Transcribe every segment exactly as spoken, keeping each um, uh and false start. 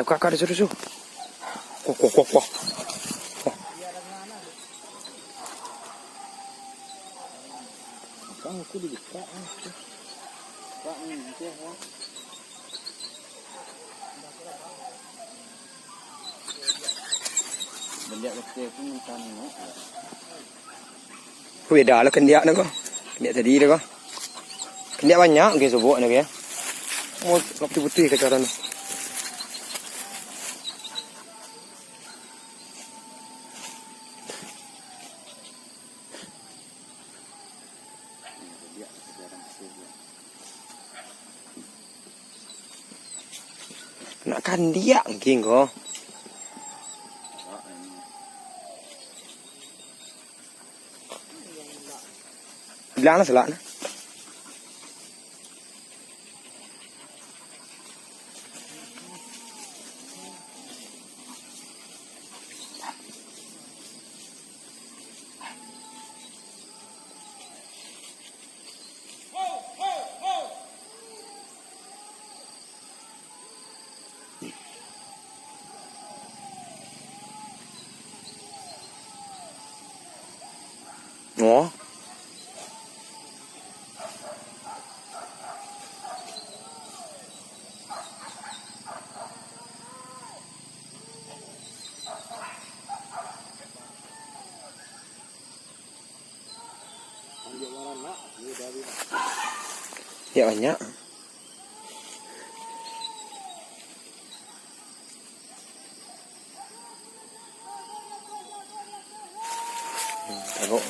Kakak disuruh-suruh. Kuah, kuah, kuah, kuah. Kuah. Beda lah kendiak tu ko. Kendiak tadi tu ko. Kendiak banyak ke sobok tu ke. Oh, nak putih-putih kacaran tu. Nak kandiak mungkin ko. Bilang lah selak nah. Oh. Ya, banyak. Hmm, tengok.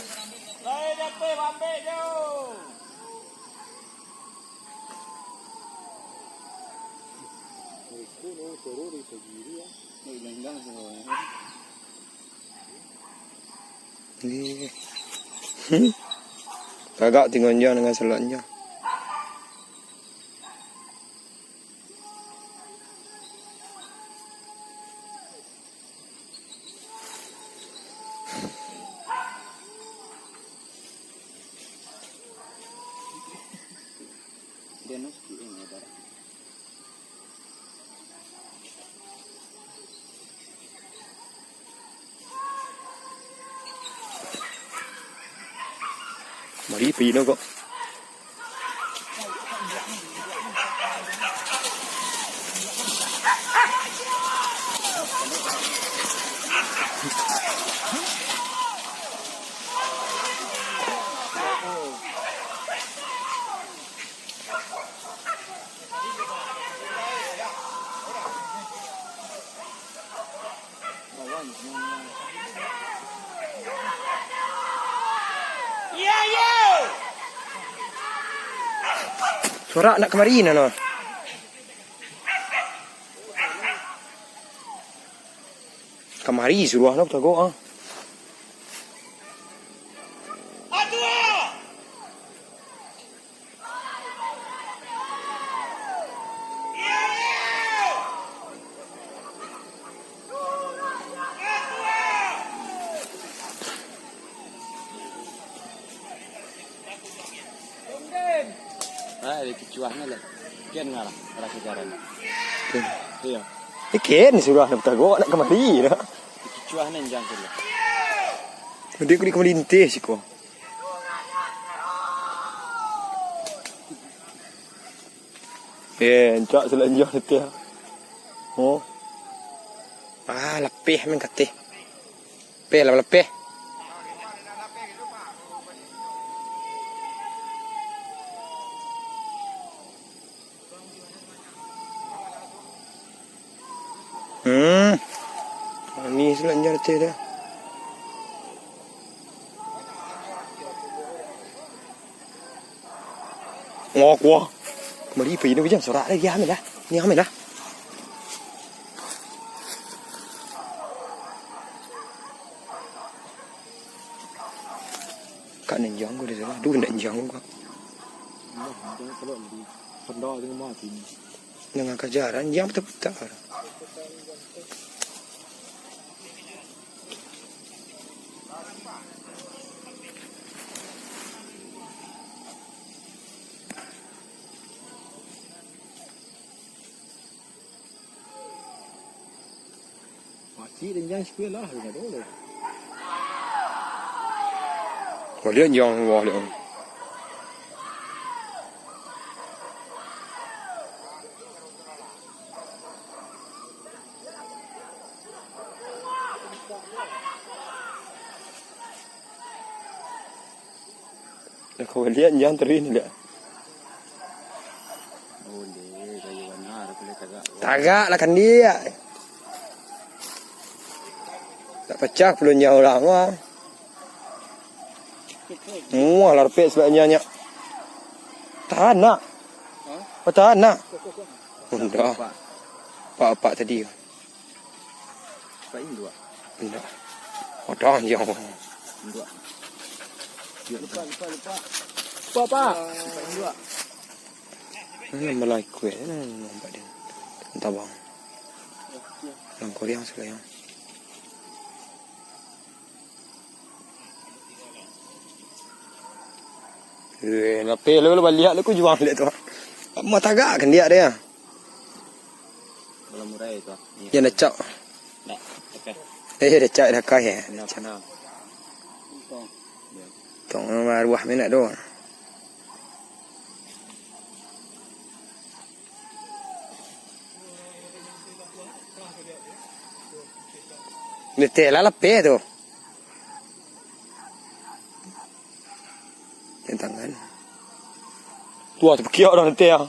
Ni. Hmm. Tagak tinggal nyo dengan selaknyo. Mari, pai no ko. Sorak nak kamari, Nano. Kamari suruah nak batagok, ah. Ah, dikicuahnyo lah. Kian ngarah, arah kejaran. Kian. Iyo. Eh, kian sudah nak batagok, nak kamari dah. Dikicuahno jang tu lah. Dia kena kamari intih siko. Eh, encak salanjuang teh. Oh. Ah, lapeh main kateh. Lapeh lah, lapeh. Hmm. Manih salanjuang teh dah. Oh, kuah. Kamari pai ni, hujan sorak lagi, ameh lah. Ni ameh lah. Kak nanjang ko di sana. Duh, nanjang ko. Nangah kajaran, jang putar-putar. Ti dan jan sikulah lah, dah dulu. Wah, liek anjiang, wah, liek. Kau liek anjiang teruih ni, liek. Boleh, kayu bana, aku boleh tagak. Tagak lah kandiak. Tak pacah pulo anjiang urang, wah. Muah lah repek sabab anjiang nyak. Tahan nak. Hah? Oh, tahan nak. Indak. Pak, pak tadi. Pak induak. Indak. Ada anjiang. Induak. Lupa, lupa, lupa. Pak, pak. Pak induak. Ini malah ikut, eh, nampak dia. Entah bang. Yang koreang sekali yang. Eh, lapeh lu, lu baliak lu, ku juang liek tu. Mau tagak kandiak dia. Kalau murai tu. Yang dah cak. Dah, oke. Eh, dah cak, dah kai, eh. Dah kenal. Tong, arwah minat tu. Leteh lah lapeh tu. Tangan. Tuah, tapakiak dah leteh ah.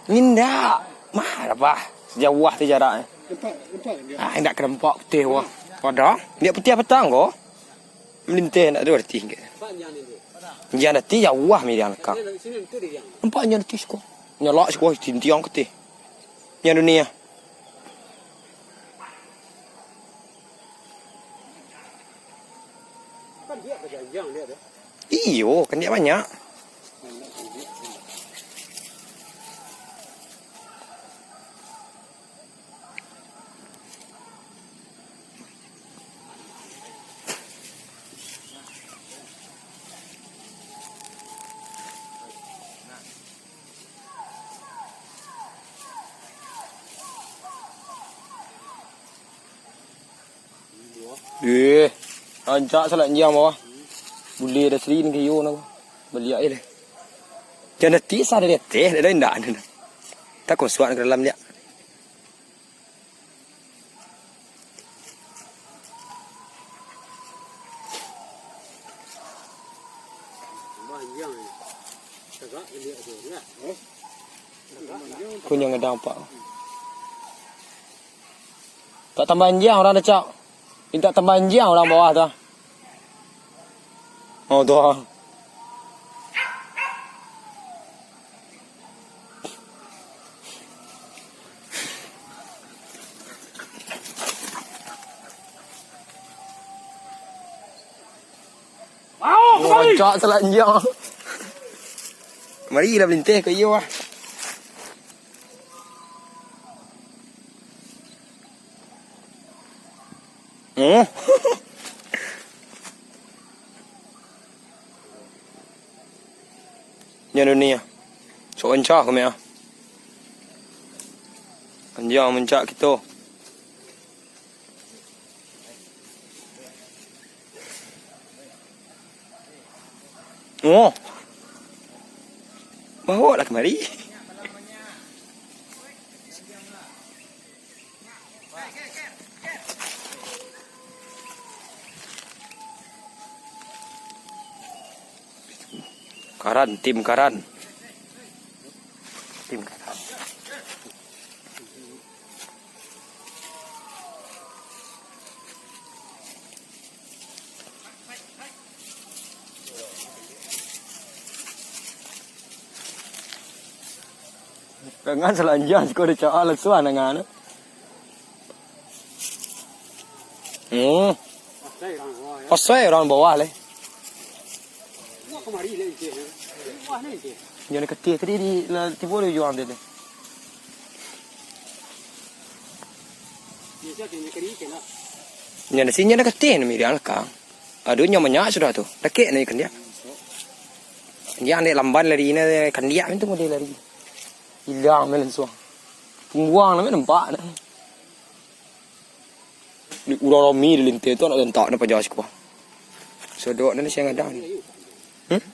Indak. Mah, apa? Jauah tu jaraknyo. Ah, indak ka nampak putih wah. Ado. Indak putih patang ko. Malinteh nak tu arti. Anjiang dati jauah miriang lekak. Nampak anjiang dati siko. Nyalak siko tintiang keteh. Anjiang dunia. Iyo, kandiak banyak. Eh, rancak salak anjiang bawah. Bulih dah seri ni kayo nak. Baliak je lah. Jan dah tisah dari ateh, dah indak. Tak kau suak ke dalam liak. Kunyang gadang apak. Tak tambah anjiang urang dah, Cak. Mintak tambah anjiang urang bawah tu. Oh, tu. Oh, rancak salak anjiang. Marilah balinteh ka iyo ah. Hmm. Nyo dunia. Sok rancak kami ah. Anjiang mancak kito. Oh. Bawa lah kamari. Karan, tim Karan. Tim Karan. Dengan salanjang siko dicak langsung dengan. Hmm. Pasai urang bawah leh. Inyo nan katiah tadi di, lah, tibo di ujuang tadi. Inyo nan sini nan katiah, nan miriang lekang. Aduh, inyo manyak sudah tu. Dakek nan kandiak. Inyo dek lamban lari, inyo kandiak tu model lari. Ilang nan lansuang. Pungguang nan nampak nah. Di urang rami di linteh tu, anak rentak nan paja siko. Sodok nan siang gadang ni. Hmm?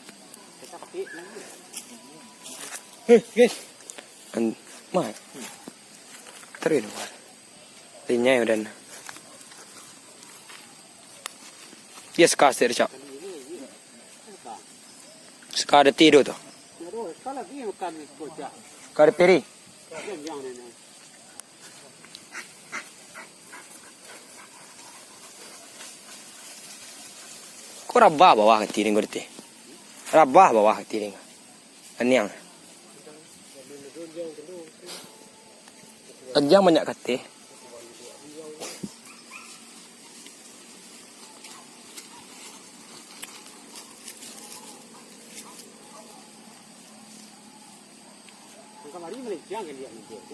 Hei, guys. An-, mai. Taruih dulu. Linyai badan. Dia sekas dia, Cak. Sekas ada tidur tu. Sekas ada piri. Ko rabah bawah ka tiring ko dete. Rabah bawah ka tiring. Aniang. Anjiang banyak kateh.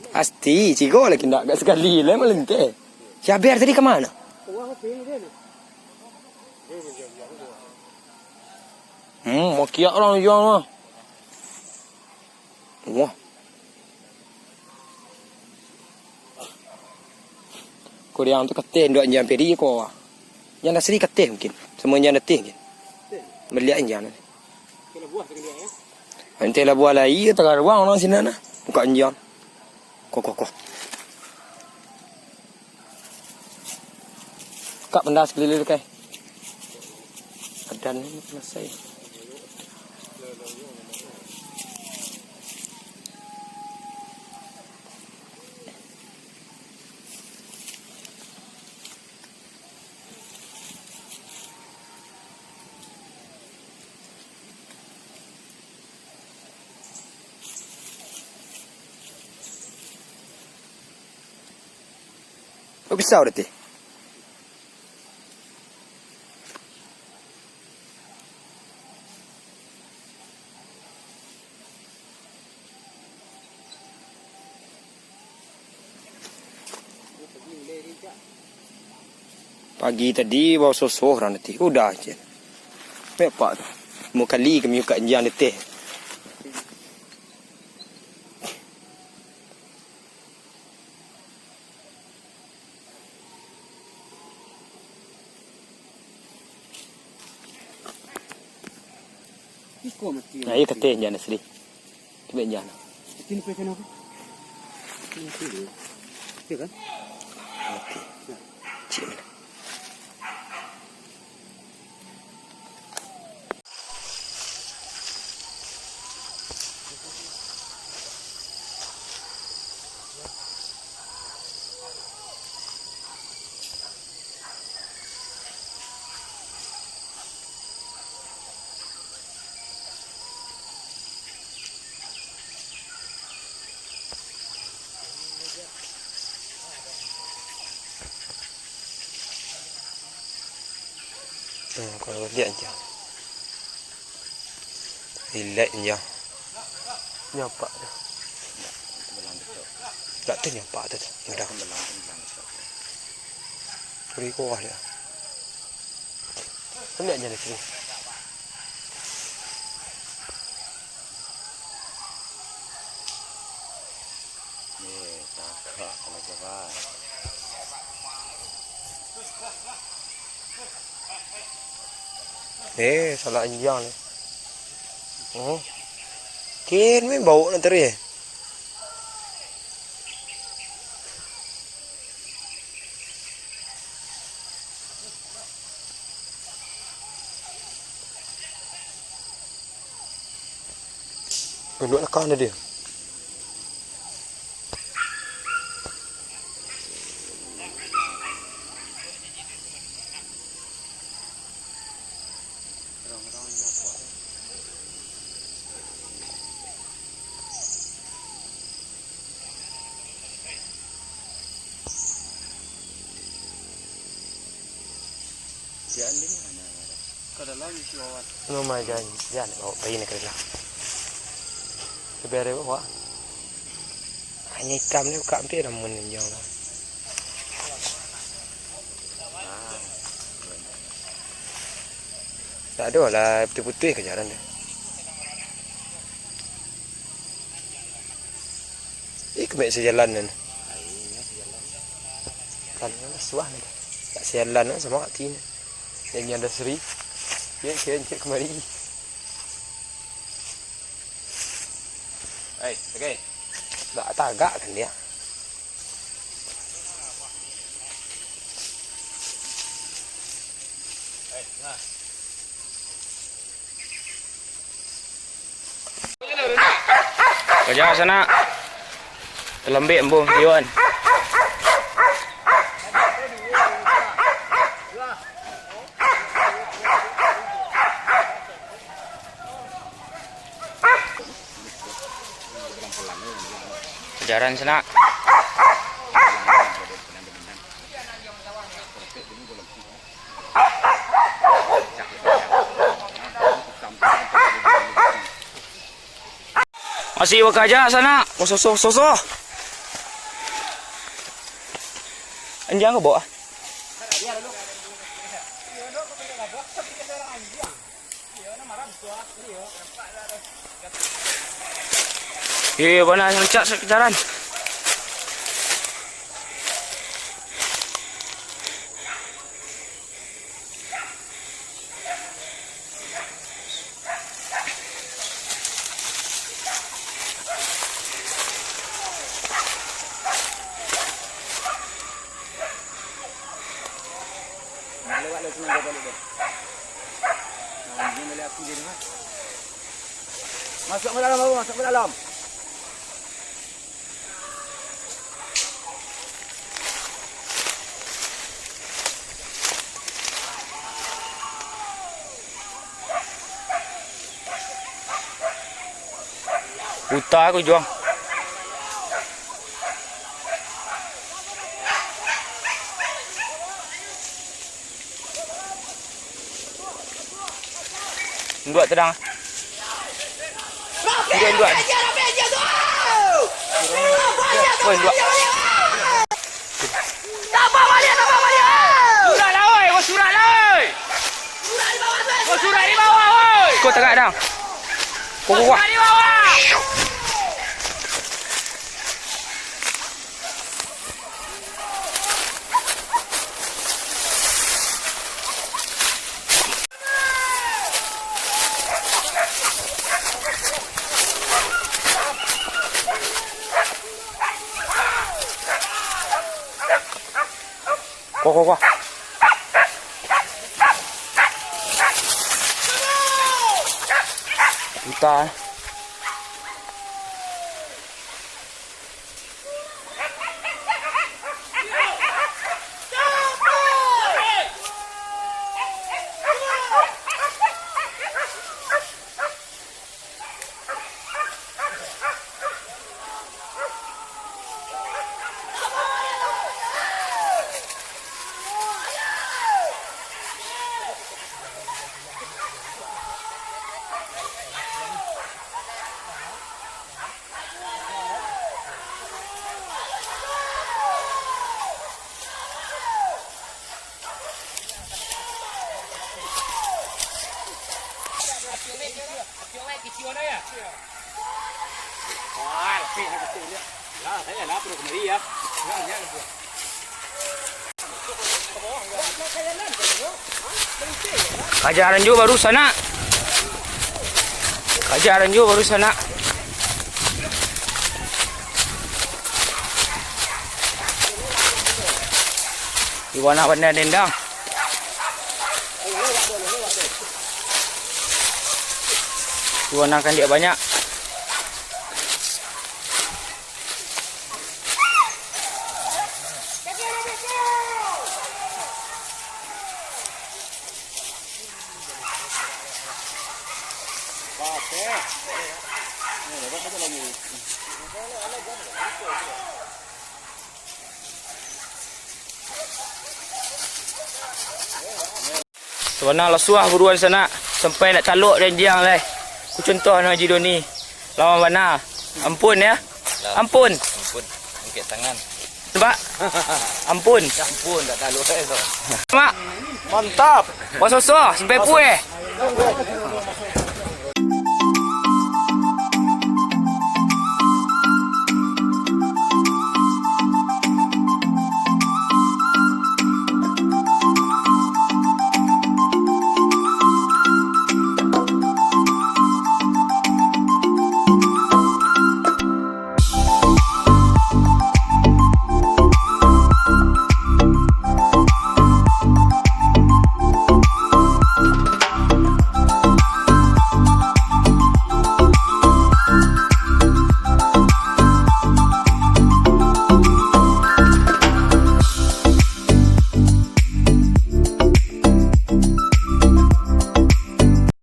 Pasti, cigo lagi ndak agak sakali lai malinteh. Si Aber tadi ka ma? Hmm, makiak urang juang lah. Wah. Kuriang tu kateh, ndak anjiang peri ko. Anjiang asli kateh mungkin. Samo anjiang dateh mungkin. Baliak anjiang tu. Anteh labuah lai, tangah ruang lah sinan lah. Buka anjiang. Ko, ko, ko. Kak, benda sekeliling tu, kai. Adan ni masai. Oh, bisa berarti. Pagi tadi basosoh urang tadi. Udah je. Mek pak tu. Limo kali kami ukak anjiang deteh. Iko mati. Nah, iyo kateh anjiang asli. Cubo anjiang. Iko ni pesen apa? Mati dulu. Iyo kan? Mati. Nah. Cik mana? Hmm, kalau lihat je. Relax je. Nyo apak tu. Tak tu nyo apak tu. Udah. Kuri kuah dia. Ambil aja lagi. Eh, tagak kalau jalan. Eh, salah anjiang ni. Hmm. Kin main bau nak teri eh. Duduak nakang tadi. Lumayan, jan, bawa pai nak kerja. Lebih ada bawa. Hanya ikan ni buka hampir dah mun ni, ya Allah. Tak ada lah, putih-putih ke jalan dia. Ih, kemik sejalan ni. Kan suah ni. Tak sejalan lah sama hati ni. Yang ada seri. Dia kira cek kemari. Hei, okey. Tak tagak kan dia. Hei, nah. Kaja sanak. Talambek ambo, Iwan. Kajaran sanak. Masih bakaja sanak. Sosoh, sosoh. Anjang ka bawa. Iyo, iyo, bana rancak sakejaran. Nah, lewat lah, senang kau balik deh. Nah, ini balik api dia ni, ha. Masuk ke dalam, baru masuk ke dalam. Buta aku, Juang. Induak tadang. Induak, induak. Woi, induak. Surak lah, oi. Kau surak lah, oi. Kau surak di bawah, oi. Kau tagak, dang. Kau, kau, kau. Surak di bawah. Kuah, kuah, kuah. Entah, eh. Kajaran juo baru sanak. Kajaran juo baru sanak. Di mana pandai dendang? Di mana kan dia banyak? Sabana lah suah buruan sanak, sampai nak talok danjang lai. Ku contoh no Haji Doni. Lawan bana. Ampun ya. Ampun. Ampun. Angkat tangan. Nampak? Ampun. Ampun, tak talok lai tu. Mak. Mantap. Basoso sampai pueh.